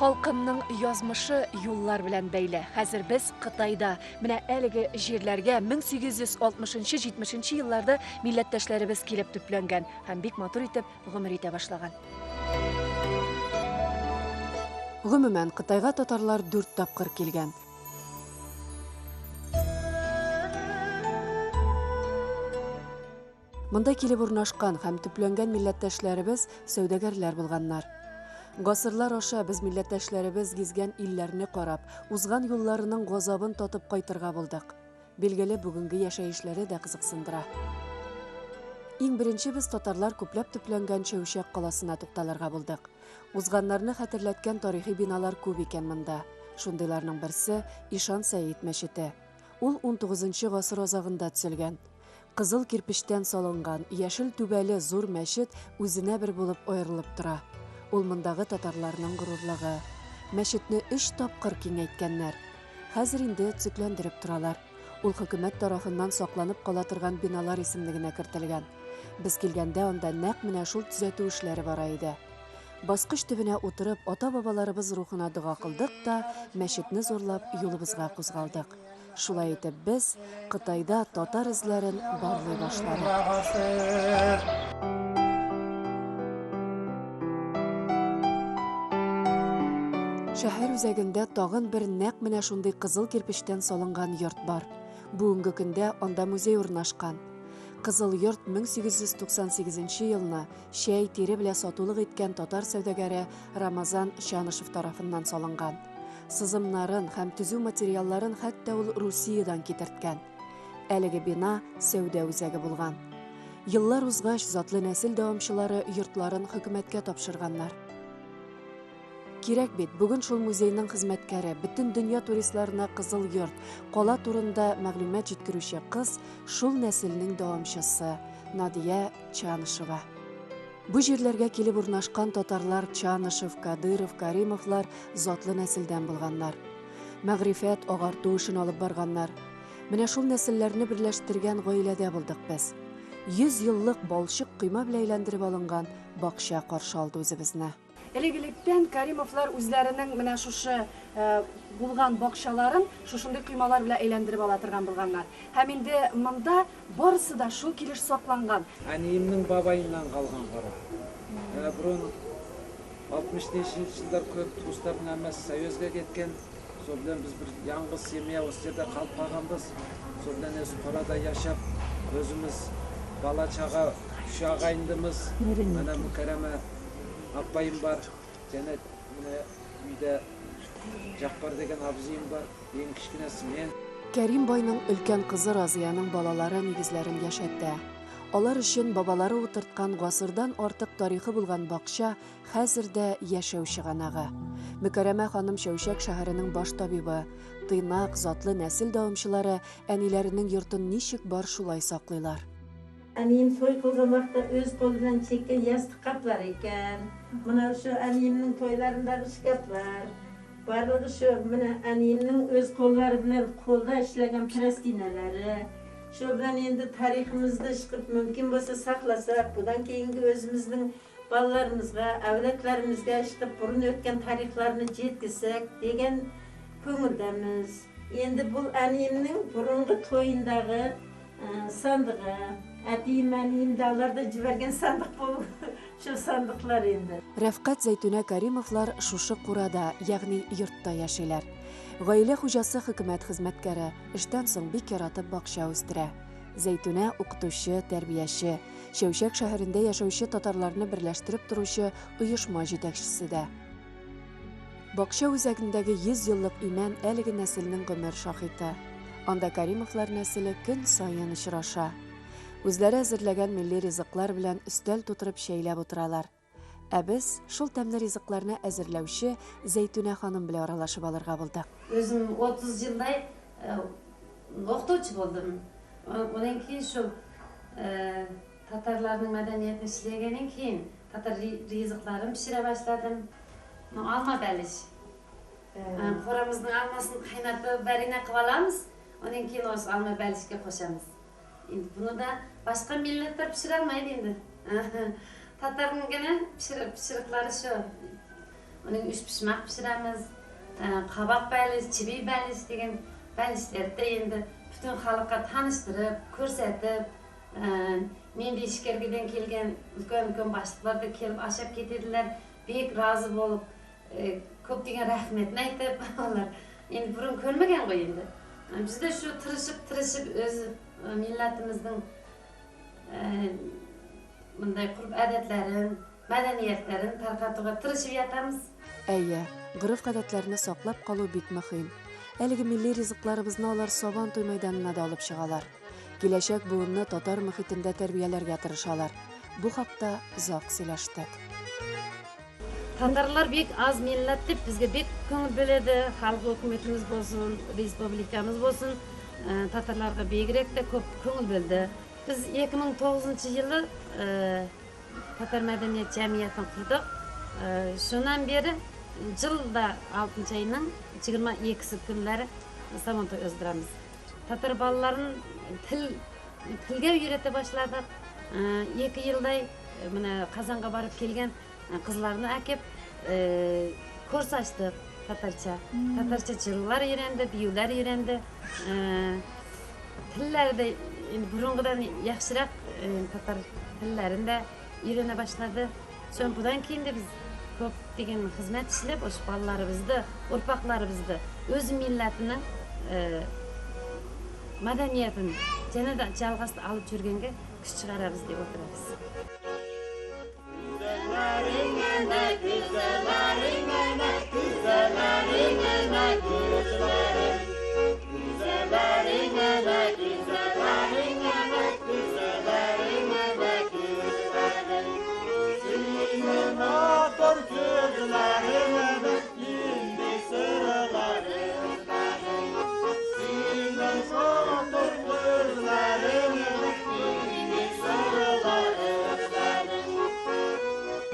Халкымның язмышы юллар белән бәйле. Хәзер без Кытайда. Менә әлеге җирләргә 1860-70 елларда милләттәшләребез килеп төпләнгән һәм бик матур итеп гомер итә башлаган. Гомумән, Кытайга татарлар дүрт тапкыр килгән. Монда килеп урнашкан һәм төпләнгән милләттәшләребез сәүдәгәрләр булганнар. Гасырлар аша без милләттәшләребез гизгән илләрне карап, узган юлларының газабын татып кайтырга булдык. Билгеле, бүгенге яшәешләре дә кызыксындыра. Иң беренче без татарлар күпләп төпләнгән Чәүчәк каласына тукталырга булдык. Узганнарны хәтерләткән тарихи биналар күп икән монда. Шундыйларның берсе, Ишан Сәет мәчете. Ул унтугызынчы гасыр азагында төзелгән. Кызыл кирпечтән салынган, яшел түбәле зур мәчет үзенә бер булып аерылып тора. Ул мондагы татарларның горурлыгы. Мәчетне өч тапкыр киңәйткәннәр. Хәзер инде төзекләндереп торалар. Ул хөкүмәт тарафыннан сакланып кала торган биналар исемлегенә кертелгән. Без килгәндә анда нәкъ менә шул төзәтү эшләре бара иде. Баскыч төбенә утырып, ата-бабаларыбыз рухына дога кылдык та, мәчетне зурлап, юлыбызга кузгалдык. Шулай итеп без Кытайда татар эзләрен барлый башладык. Шәһәр үзәгендә тагын бер нәкъ менә шундый кызыл кирпечтән салынган йорт бар. Бүгенге көндә анда музей урнашкан. Кызыл йорт 1898 елны чәй, тире белә сатулык иткән татар сәүдәгәре Рамазан Чанышев тарафыннан салынган. Сызымнарын һәм төзү материалларын хәтта ул Русиядән китерткән. Әлеге бина сәүдә үзәге булган. Еллар узгач, затлы нәсел дәвамчылары йортларын хөкүмәткә тапшырганнар. Кирәк бит, бүген шул музейның хезмәткәре, бөтен дөнья туристларына Кызыл йорт, кала турында мәгълүмат җиткерүче кыз шул нәселнең дәвамчысы, Надия Чанышева. Бу җирләргә килеп урнашкан татарлар Чанышев, Кадыров, Каримовлар затлы нәселдән булганнар. Мәгърифәт, агарту эшен алып барганнар. Менә шул нәселләрне берләштергән гаиләдә булдык без. 100 еллык балчык койма белән әйләндереп алынган бакча каршы алды үзебезне. Элек-электән Каримовлар үзләренең менә шушы булган бакчаларын шушындый коймалар белән әйләндереп ала торган булганнар. Һәм инде монда барысы да шул килеш сакланган. Әниемнең бабаеннан калган кара. Менә борын 60 ничәнче еллар көп туыстарның һәммәсе Союзга кеткен. Сол белән без бер яңгыз семья осы жерде калып калганбыз. Сол белән осы калада яшәп, өзіміз бала-чаға, үш ағайындымыз. Мына Мүкәрәмә апайым бар. Және міне үйде Жақпар деген абзыйым бар. Ең кішкенесі мен. Кәрим байның өлкән кызы Разыяның балалары нигезләрен яшәтә. Алар өчен бабалары утырткан гасырдан артык тарихы булган бакча хәзер дә яшәү чыганагы. Мөкәрәмә ханым Чәүчәк шәһәренең баш табибы. Тыйнак, затлы нәсел дәвамчылары әниләренең йортын ничек бар шулай саклыйлар. Әнием туй кылган вакытта үз кулы белән чиккән ястык каплар икән. Менә шул әниемнең туйларындагы шкафлар. Барлыгы шу менә әниемнең үз куллары белән кулда эшләгән простинәләре. Шу белән инде тарихымызны чыгып мөмкин булса сакласак, будан кейинге үзебезнең балаларымызга, әүләтләремезгә чыгып борын өткән тарихларны җиткезсәк дигән күңелдәмез. Инде бу әниемнең борынгы туендагы Сандыгы. Әтием, әнием дә алар да җибәргән сандык бу. Шул сандыклар инде. Рәфкать, Зәйтүнә Каримовлар шушы курада, ягъни йортта яшиләр. Гаилә хуҗасы хөкүмәт хезмәткәре, эштән соң бик яратып бакча үстерә. Зәйтүнә, укытучы, тәрбияче, Чәүчәк шәһәрендә яшәүче татарларны берләштереп торучы оешма җитәкчесе дә. Бакча үзәгендәге 100 еллык имән әлеге нәселнең гомер шаһиты. Анда Каримовлар нәселе көн саен очраша. Үзләре әзерләгән милли ризыклар белән өстәл тутырып чәйләп утыралар. Ә без шул тәмле ризыкларны әзерләүче Зәйтүнә ханым белән аралашып алырга булдык. Үзем 30 елдай укытучы булдым. Аннан кейін шул татарларның мәдәниятен эшләгәннән кейін татар ризыкларын пешерә башладым. Ну, алма бәлеш. Корамызның алмасын кайнатып, варенье кылып алабыз. Аннан кейін осы алма бәлешкә кушабыз. Инде буны да башка милләтләр пешерә алмайды инде. Татарның гына пешереп, пешерекләре шул. Оның өчпочмак пешерәмез, кабак бәлеш, чеби бәлеш дигән бәлешләрне дә инде бөтен халыкка таныштырып, күрсәтеп, нинди эчкәргедән килгән өлкән-өлкән башлыклар да килеп ашап китәделәр. Бик разы булып, күп дигән рәхмәтен әйтеп, алар инде борын күрмәгән гой инде. Без дә шу тырышып-тырышып үз милләтебезнең мондай гореф-гадәтләрен, мәдәниятләрен таркатуга тырышып ятабыз. Әйе, гореф-гадәтләрне саклап калу бик мөһим. Әлеге милли ризыкларыбызны алар Сабан туй мәйданына да алып чыгалар. Киләчәк буынны татар мөхитендә тәрбияләргә тырышалар. Бу хакта озак сөйләштек. Татарлар бик аз милләт дип безгә бик күңел бөләде. Халык хөкүмәтебез булсын, республикамыз булсын, татарларга бигрәк тә күп күңел бөлде. Без 2009 елы татар мәдәният җәмгыятен кордык. Шуннан бире елда 6 айның 22 көннәре Сабантуй уздырабыз. Татар балаларын тел телгә өйрәтә башладык. 2 елдай менә Казанга барып килгән кызларны әкеп курс ачтык татарча. Татарча җырулар өйрәнде, биюләр өйрәнде. Телләре дә инде борынгыдан яхшырак татар телләрен дә өйрәнә башлады. Соң будан кейен дә без күп дигән хезмәт эшләп, ошо балаларыбызны, урпакларыбызны үз милләтенең мәдәниятен җәнә дә жалгасты алып жүргәнгә көч чыгарабыз дип утырабыз.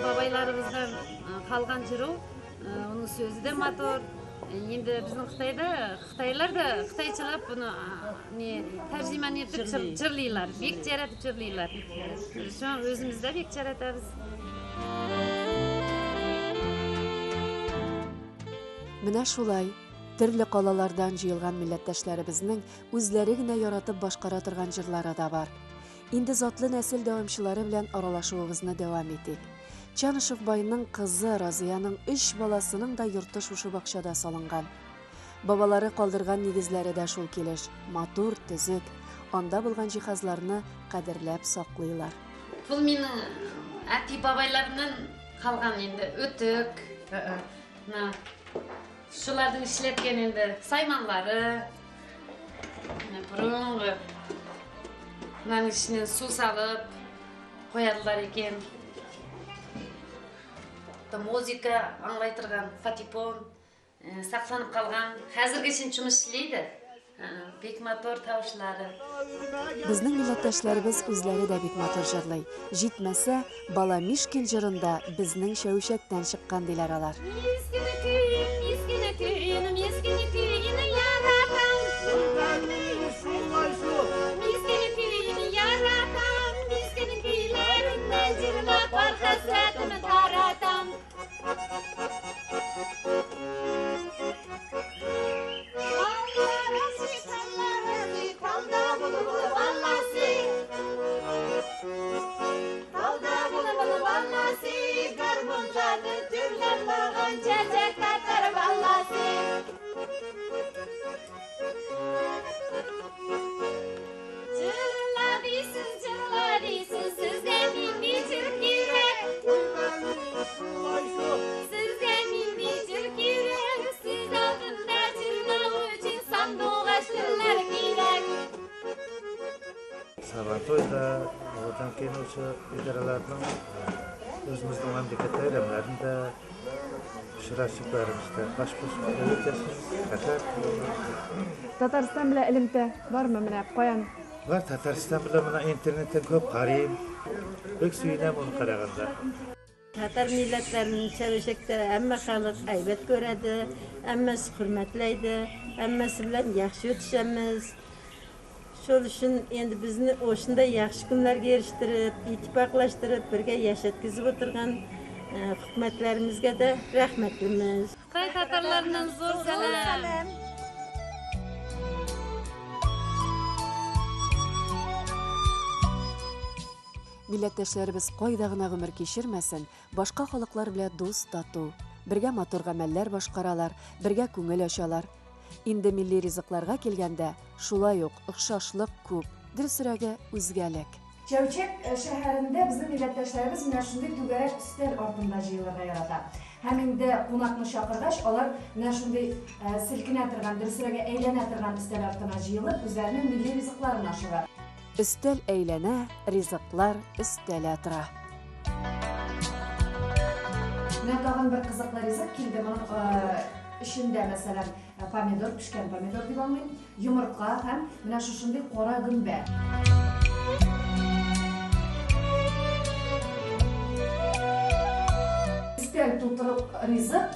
Бабайларыбыздан калган җыру, оның сөзі де матур. Енді біздің Қытайда, Қытайлар да қытайшалап бұны не тәржима етіп жырлыйлар, бек жаратып жырлыйлар. Шуны өзіміз де бек жаратабыз. Менә шулай, төрле калалардан җыелган милләттәшләребезнең үзләре генә яратып башкара торган җырлары да бар. Инде затлы нәсел дәвамчылары белән аралашуыбызны дәвам итик. Чанышев байның кызы Разияның 3 баласының да йорты шушы бакчада салынган. Бабалары калдырган нигезләре дә шул килеш, матур, төзек. Анда булган җиһазларны кадерләп саклыйлар. Бул минең әти бабайларымнан калган инде үтүк. Мына шуларның эшләткән инде сайманлары. Менә борынгы. Мынаның эченнән су салып куядылар икән. Музыка аңлай торган фатипон сакланып калган. Хәзерге өчен чумыш эшләйде. Бик матур тавышлары. Безнең милләттәшләребез үзләре дә бик матур җырлый. Җитмәсә, Бала Мишкин җырында безнең Шәүшәктән чыккан диләр алар. Мискин көен, мискин көен, мискин көен яратам. Мискин көен яратам, мискин көйләренә җырлап бар хәсрәтемне таратам. Сабантуйда, одан кейін осы идаралардың өзіміздің мемлекет бәйрәмнәрендә очрашып бәребез дә баш кушып өтәсез. Рәхәт. Татарстан белән элемтә бармы менә каян? Бар, Татарстан белән менә интернеттән күп карыйм. Бик сөенәм аны караганда. Татар милләтләренең Шәүшәктә әмма халык әйбәт күрәде, әммәсе хөрмәтләйде, әммәсе белән яхшы өтешәмез. Шул өчен инде безне ошындай яхшы көннәргә ирештереп, иттифаклаштырып, бергә яшәткезеп утырган Хөкүмәтләремезгә дә рәхмәтлемен. Кытай татарларыннан зур сәлам. Милләттәшләребез кайда гына гомер кичермәсен, башка халыклар белән дус, тату. Бергә матур гамәлләр башкаралар, бергә күңел ачалар. Инде милли ризыкларга килгәндә, шулай ук охшашлык күп, дөресрәге, үзгәлек. Чәүчәк шәһәрендә безнең милләттәшләребез менә шундый түгәрәк өстәл артында җыелырга ярата. Һәм инде кунакны чакыргач, алар менә шундый селкенә торган, дөресрәге, әйләнә торган өстәл артына җыелып, үзләренең милли ризыкларын ашыйлар. Өстәл әйләнә, ризыклар өстәлә тора. Менә тагын бер кызыклы ризык килде. Моның эчендә, мәсәлән, помидор, пешкән помидор дип аңлыйм, йомырка һәм менә шушындый кара гөмбә. Өстәл тутырып ризык.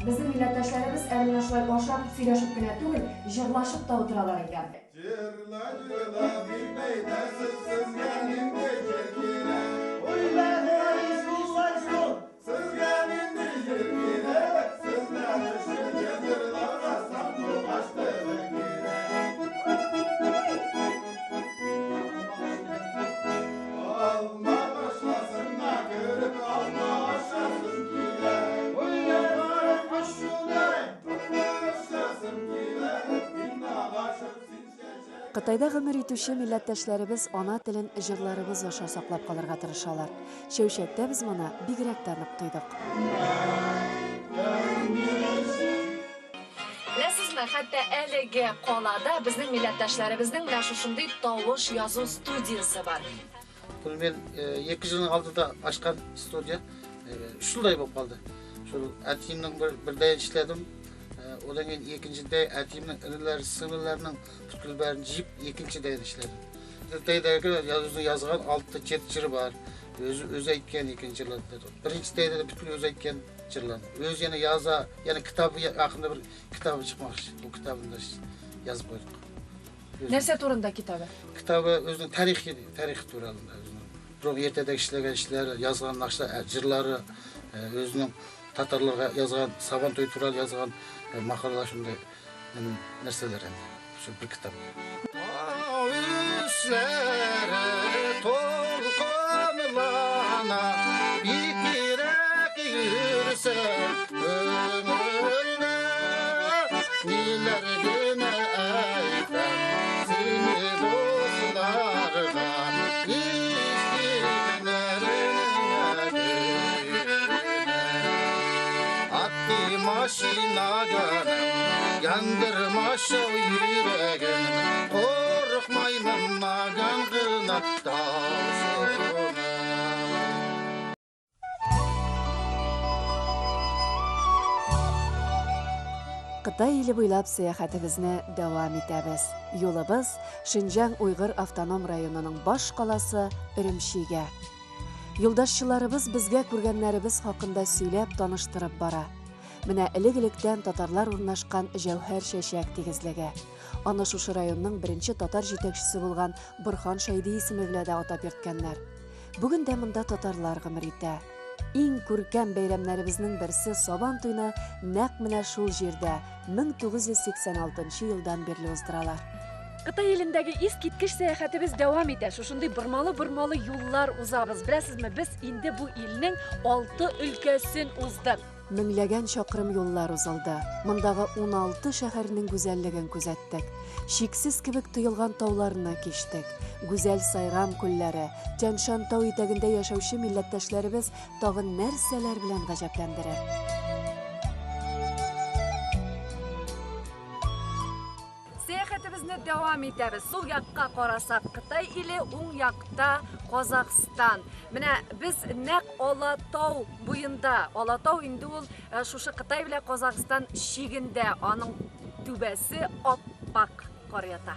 Безнең милләттәшләребез әле менә шулай ашап, сөйләшеп кенә түгел, җырлашып та утыралар икән. Җырла, җырла, бик бәйдәсез, сезгә нинди җыр кирәк? Сезгә нинди җыр кирәк? Сездән өченче җырларга сандугач теле кирәк. Алма ташласынна кереп, алма ашасым килә. Алма ашасым килә. Мин агачым, син чәчәк. Кытайда гомер итүче милләттәшләребез ана телен җырларыбыз аша саклап калырга тырышалар. Чәүчәктә без моны бигрәк тә нык тойдык. Беләсезме, хәтта әлеге калада безнең милләттәшләребезнең менә шушындый тавыш язу студиясе бар. Буны мен 2 жылдың алдында ачкан студия 3 жылдай болып калды. Шул әтиемнең бер эшләдем. Одан кейін екіншіде әтиемнең інілері, сіңлілерінің бүткіл бәрін жиып, екінші дайын эшләдем. Дайдагы өзінің язған 6-7 жыры бар. Өзі өзі айтқан екен жырларды. Бірінші дайда да бүткіл өзі айтқан жырларды. Өзі яна яза, яна кітабы жақында бір кітабы шықмақшы. Бұл кітабын да жазып қойдық. Өзінің Нәрсе турында китабы? Кітабы өзінің тарихи туралы. Өзінің бұрын ертедегі ішлеген ішлері, жазған нақша, жырлары, өзінің татарларға жазған Сабан той туралы жазған мақалалар, шындай нәрселер енді. Şu bir kitap. Üstleri tolkunlana, bitirek yürüse ömrüne, neler gene aydan seni dostlarına, Atlı maşina canım, yandırma şu yüreğim, korkmayın nagan gına tavşanım. Кытай иле буйлап сәяхәтебезне дәвам итәбез. Юлыбыз Шинҗаң Уйгыр автоном районының баш каласы Өремчигә. Юлдашчыларыбыз безгә күргәннәребез хакында сөйләп, таныштырып бара. Менә элек-электән татарлар урнашкан Җәүһәр чәчәк тигезлеге. Аны шушы районның беренче татар җитәкчесе булган Борхан Шәйди исеме белән дә атап йөрткәннәр. Бүген дә монда татарлар гомер итә. Иң күркәм бәйрәмнәребезнең берсе Сабан туйны нәкъ менә шул җирдә 1986 елдан бирле уздыралар. Кытай илендәге искиткеч сәяхәтебез дәвам итә. Шушындый бормалы-бормалы юллар узабыз. Беләсезме, без инде бу илнең 6 өлкәсен уздык. Меңләгән чакрым юллар узылды. Мондагы 16 шәһәрнең гүзәллеген күзәттек. Чиксез кебек тоелган тауларны кичтек. Гүзәл Сайрам күлләре, Тяньшан тау итәгендә яшәүче милләттәшләребез тагын нәрсәләр белән гаҗәпләндерер. Сәяхәтебезне дәвам итәбез. Сул якка карасак Кытай иле, уң якта Казахстан. Менә без нәкъ Алатау буенда. Алатау инде ул шушы Кытай белән Казахстан чигендә. Аның түбәсе ап-ак кар ята.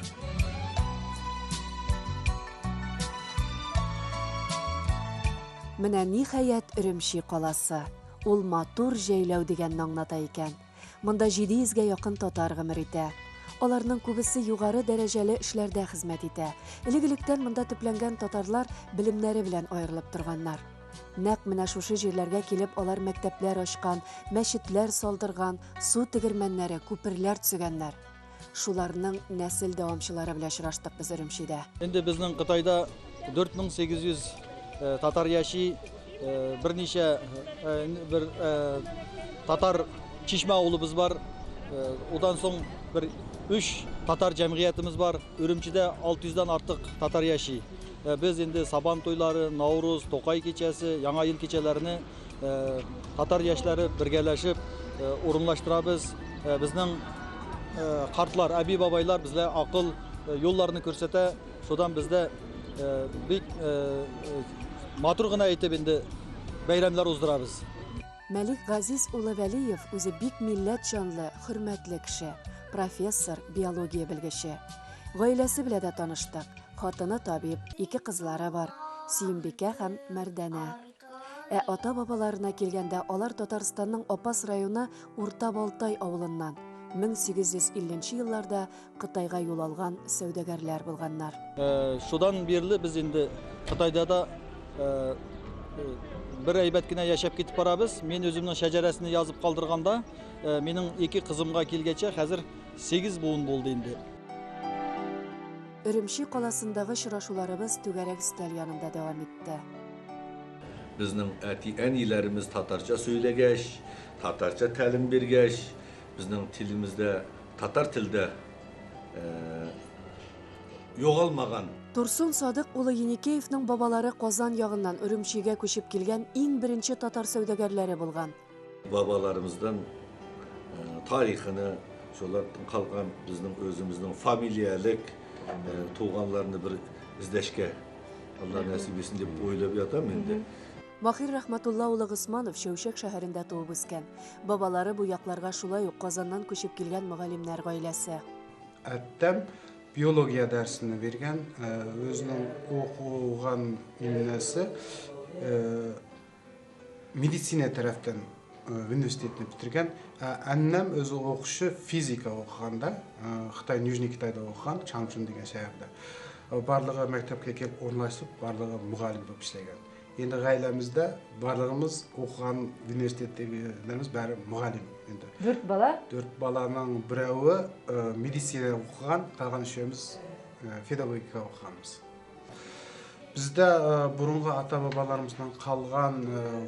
Менә ниһаять Өремчи каласы. Ул матур җәйләү дигәнне аңлата икән. Монда 700гә якын татар гомер итә. Аларның күбесе югары дәрәҗәле эшләрдә хезмәт итә. Элек-электән монда төпләнгән татарлар белемнәре белән аерылып торганнар. Нәкъ менә шушы җирләргә килеп алар мәктәпләр ачкан, мәчетләр салдырган, су тегермәннәре, күперләр төзегәннәр. Шуларның нәсел дәвамчылары белән очраштык без Өремчидә. Инде безнең Кытайда 4800 татар яши, берничә бер татар чишмә авылыбыз бар. Одан соң бер өч татар җәмгыятебез бар. Өремчидә 600дән артык татар яши. Без инде Сабан туйлары, Наурыз, Токай кичәсе, Яңа ел кичәләрне татар яшьләре бергәләшеп урынлаштырабыз. Безнең картлар, әби-бабайлар безгә акыл юлларны күрсәтә. Шудан бездә бик матур гына итеп инде бәйрәмнәр уздырабыз. Мәлик Газиз улы Вәлиев үзе бик милләт җанлы, хөрмәтле кеше, профессор, биология белгече. Гаиләсе белән дә таныштык. Хатыны табиб, ике кызлары бар, Сөембикә һәм Мәрдәнә. Ә ата-бабаларына килгәндә, алар Татарстанның Апас районы Урта Балтай авылыннан. 1850 елларда Кытайга юл алган сәүдәгәрләр булганнар. Шудан бирле без инде Кытайда да бер әйбәт кенә яшәп китеп барабыз. Мин үземнең шәҗәрәсен язып калдырганда, минем ике кызымга килгәчә хәзер 8 буын булды инде. Өремчи каласындагы очрашуларыбыз түгәрәк өстәл янында дәвам итте. Безнең әти-әниләребез татарча сөйләгәч, татарча тәлим биргәч, безнең телебездә, татар телдә югалмаган. Турсун Садык улы Еникеевның бабалары Казан ягыннан Өремчигә күчеп килгән иң беренче татар сәүдәгәрләре булган. Бабаларыбыздан тарихını, шулардан калган безнең үзебезнең фамилиялек туганларны бер эзләшкә Алла насип итсен дип уйлап ятам инде. Махир Рахматулла улы Госманов Шәүшәк шәһәрендә туып үскән. Бабалары бу якларга шулай ук Казаннан күчеп килгән мөгаллимнәр гаиләсе. Әттәм биология дәресен биргән, өзенең оқыған несі медицина тарафтан университетне бітірген. Әннәм өзі оқушы физика оқығанда, Қытай, Нижний Китайда оқыған, Чаңчун деген шәһәрдә. Барлығы мектепке келіп орналасып, барлығы мұғалім болып ішлеген. Енді ғаиләмізде барлығымыз оқыған университеттегілеріміз бәрі мұғалім. Енді. 4 бала? 4 баланың біреуі медицина оқыған, қалған үшеуміз педагогика оқығанбыз. Бізде бұрынғы ата-бабаларымыздан қалған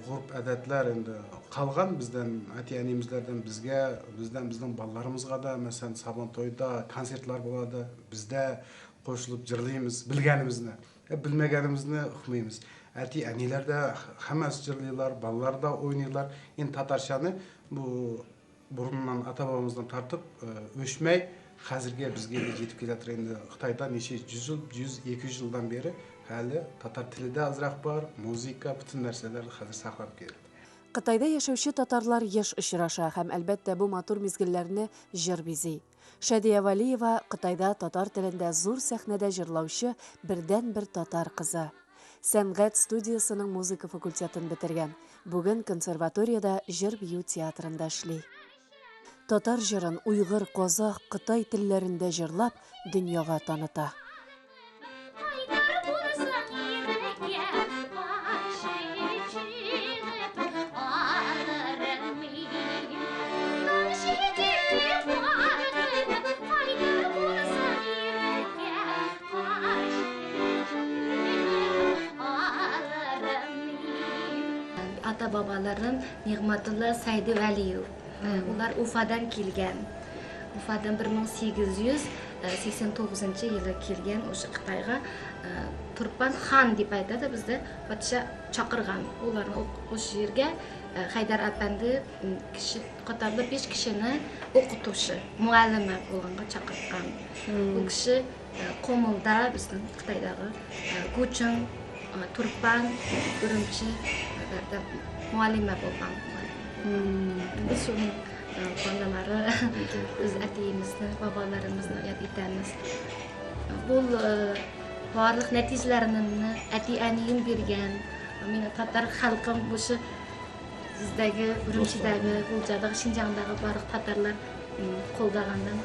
ғұрп әдетлер енді қалған бізден, әте-әнеміздерден бізге, бізден біздің балаларымызға да, мәселен, Сабан тойда концертлар болады, бізде қосылып жырлаймыз, білгенімізді, білмегенімізді ұқмаймыз. Әте-әнелер де хаммасы жырлайлар, балалар да ойнайлар. Енді татаршаны бұл бұрыннан ата-бабамыздан тартып өшмей, қазірге бізге де жетіп келе жатыр. Енді Қытайда неше жүз жыл, 100-200 жылдан бері әлі татар тілі де азырақ бар, музыка, бүтін нәрселер қазір сақланып келеді. Кытайда яшәүче татарлар еш очраша һәм әлбәттә бу матур мизгелләрне җыр бизи. Шадия Валиева Кытайда татар телендә зур сәхнәдә җырлаучы бердән-бер татар кызы. Сәнгать студиясының музыка факультетын бетергән. Бүген консерваторияда җыр-бию театрында эшли. Татар җырын уйгыр, казах, кытай телләрендә җырлап дөньяга таныта. Ата-бабаларым Нигъмәтулла Сайдывәлиев. Улар Уфадан килгән. Уфадан 1889 елы килгән ошо Кытайга. Турпан хан дип әйтәде, бездә патша чакырган. Уларны ошо җиргә Хайдар әфәнде кеше катарлы 5 кешене укытучы, мугаллима булганга чакырткан. Ул кеше Комылда, безнең Кытайдагы Гучың, Турпан, Үрүмчи мугаллима булган. Без шуның балалары, үз әтиебезне, бабаларыбызны яд итәбез. Бу барлык нәтиҗәләрне әти-әнием биргән. Минем татар халкым бушы бездәге, Үрүмчидәге, Булҗадагы, Шинҗаңдагы барлык татарлар колдагандан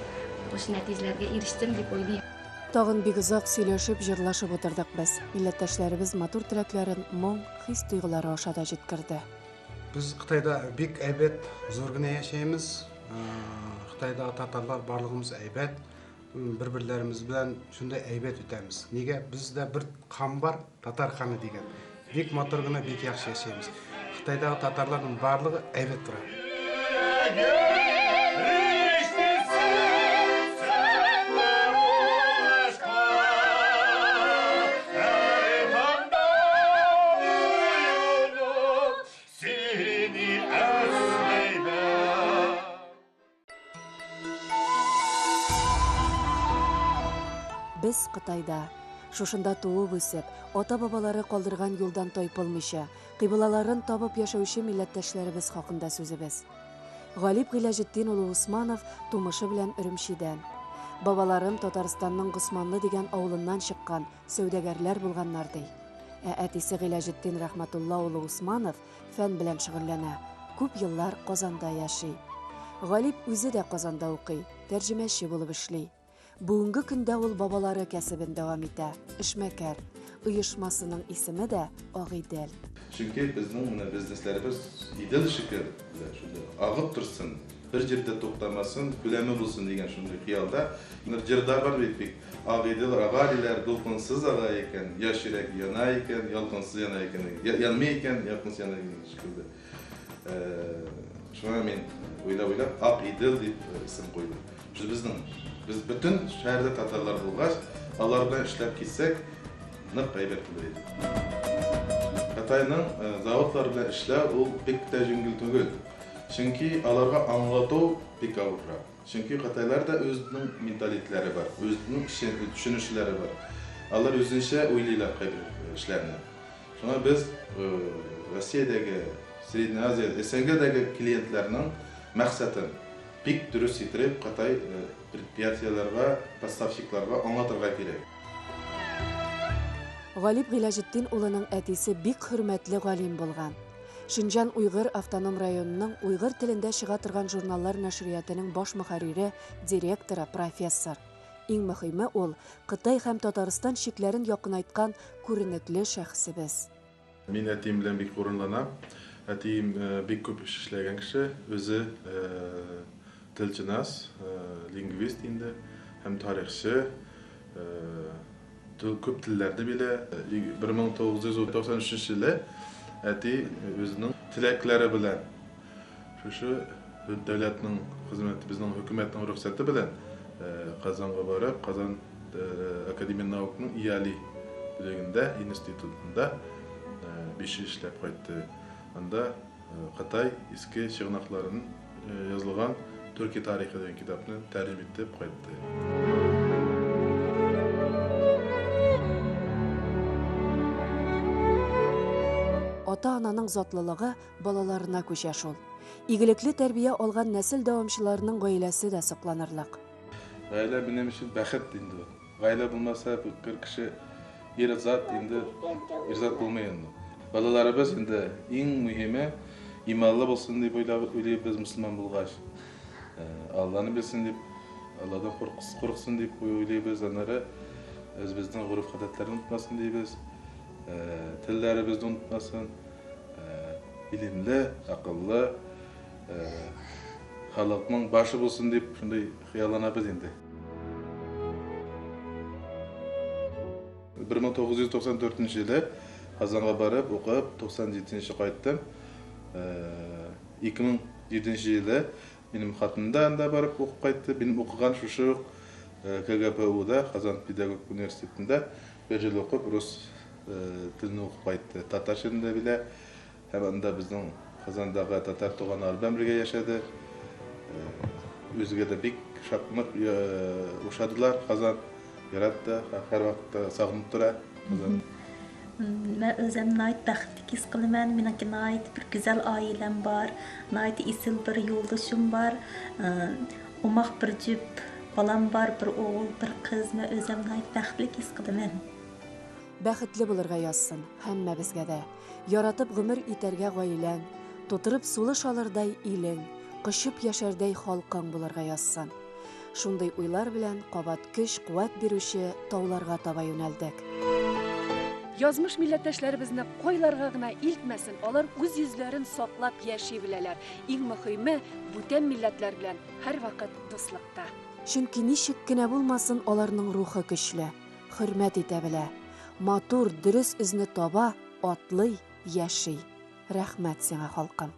ошо нәтиҗәләргә ирештем дип уйлыйм. Тагын бик озак сөйләшеп, җырлашып утырдык без. Милләттәшләребез матур теләкләрен моң, хис-тойгылары аша да җиткерде. Без Кытайда бик әйбәт, зур гына яшәймез. Кытайдагы татарлар барлыгыбыз әйбәт. Бер-берләребез белән шундай әйбәт үтәмез. Нигә? Бездә бер кан бар, татар каны дигән. Бик матур гына, бик яхшы яшәймез. Кытайдагы татарларның барлыгы әйбәт тора. Без Кытайда. Шушында туып үсеп, ата-бабалары калдырган юлдан тайпылмыйча, кыйблаларын табып яшәүче милләттәшләребез хакында сүзебез. Галип Гыйләҗетдин улы Усманов тумышы белән Өремчидән. Бабаларым Татарстанның Госманлы дигән авылыннан чыккан сәүдәгәрләр булганнар, ди. Ә әтисе Гыйләҗетдин Рәхмәтулла улы Усманов фән белән шөгыльләнә, күп еллар Казанда яши. Галип үзе дә Казанда укый, тәрҗемәче булып эшли. Бүгенге көндә ул бабалары кәсебен дәвам итә, эшмәкәр. Оешмасының исеме дә Агыйдел. Чөнки безнең менә бизнесләребез Идел шикелле шундый агып торсын, бер җирдә туктамасын, күләме булсын дигән шундый хыялда. Менә җырда бар бит бик Агыйдел ага диләр, дулкынсыз ага икән, яшь йөрәк яна икән, ялкынсыз яна икән, янмый икән, ялкынсыз яна икән шикелле. Шуңа мин уйлап-уйлап Ак Идел дип исем куйдым. Шул безнең, без бөтен шәһәрдә татарлар булгач, алар белән эшләп китсәк, нык әйбәт булыр иде. Кытайның заводлары белән эшләү ул бик тә җиңел түгел. Чөнки аларга аңлату бик авыррак. Чөнки кытайлар да үзенең менталитетлары бар, үзенең төшенүчеләре бар. Алар үзенчә уйлыйлар кайбер эшләрне. Шуңа без Россиядәге, Средняя Азия, СНГдәге клиентларның максатын бик дөрес иттереп Кытай предприятиеләргә, поставщикларга аңлатырга кирәк. Галип Гыйләҗетдин улының әтисе бик хөрмәтле галим булган. Шинҗан Уйгыр автоном районының уйгыр телендә чыга торган журналлар нәшриятының баш мөхәррире, директоры, профессор. Иң мөхиме ул, Кытай һәм Татарстан чикләрен якынайткан күренекле шәхесебез. Мин әтием белән бик горурланам. Әтием бик күп эш эшләгән кеше, үзе телчынас, лингвист инде һәм тарихчы, күп телләрне белә. 1993 елы әти үзенең теләкләре белән шушы дәүләтнең хезмәте, безнең хөкүмәтнең рөхсәте белән Казанга барып, Казан академия наукның ИАЛИ бүлегендә, институтында 5 ел эшләп кайтты. Анда Кытай иске чыгынакларын язылган Төрки тарихы дигән китапны тәрҗемә итеп кайтты. Ата-ананың затлылыгы балаларына күчә шул. Игелекле тәрбия алган нәсел дәвамчыларының гаиләсе дә сокланырлык. Гаилә минем өчен бәхет инде ул. Гаилә булмаса, бер кеше ир-зат инде ир-зат булмый инде. Балаларыбыз инде иң мөһиме иманлы булсын дип уйлыйбыз мөселман булгач. Алланы белсен дип, Алладан курыксын дип уйлыйбыз. Аннары үзебезнең гореф-гадәтләрне онытмасын дибез. Телләребезне онытмасын. Белемле, акыллы, халыкның башы булсын дип шундый хыялланабыз инде. 1994 елы Казанга барып укып, 97 кайттым. 2007 елы минем хатыным да анда барып укып кайтты. Минем укыган шушы ук КГПУда, Казан педагог университетында бер ел укып, рус телен укып кайтты. Татар телен дә белә. Һәм анда безнең Казандагы татар туганнары белән бергә яшәде. Үзгә дә бик шат нык ошадылар Казан. Яратты, һәрвакытта сагынып тора Казан. Мен өзем ناھايىتى بەختلىك ھېس قىلىمەن. مېنىڭكى ناھايىتى بىر گۈزەل ئائىلەم بار، ناھايىتى ئېسىل بىر يولدىشىم بار، ئوماق بىر جۈپ بالام بار، بىر ئوغۇل، بىر قىز. مەن ئۆزۈم ناھايىتى بەختلىك ھېس قىلىمەن. Бәхетле булырга язсын һәммәбезгә дә. Яратып гомер итәргә гаиләң, тутырып сулыш алырдай илең, кочып яшәрдәй халкың булырга язсын. Шундый уйлар белән кабат көч-куәт бирүче тауларга таба юнәлдек. Язмыш милләттәшләребезне кайларга гына илтмәсен, алар үз йөзләрен саклап яши беләләр. Иң мөхиме, бүтән милләтләр белән һәрвакыт дуслыкта. Чөнки ничек кенә булмасын, аларның рухы көчле, хөрмәт итә белә. Матур, дөрес эзне таба, атлый, яши. Рәхмәт сиңа, халкым!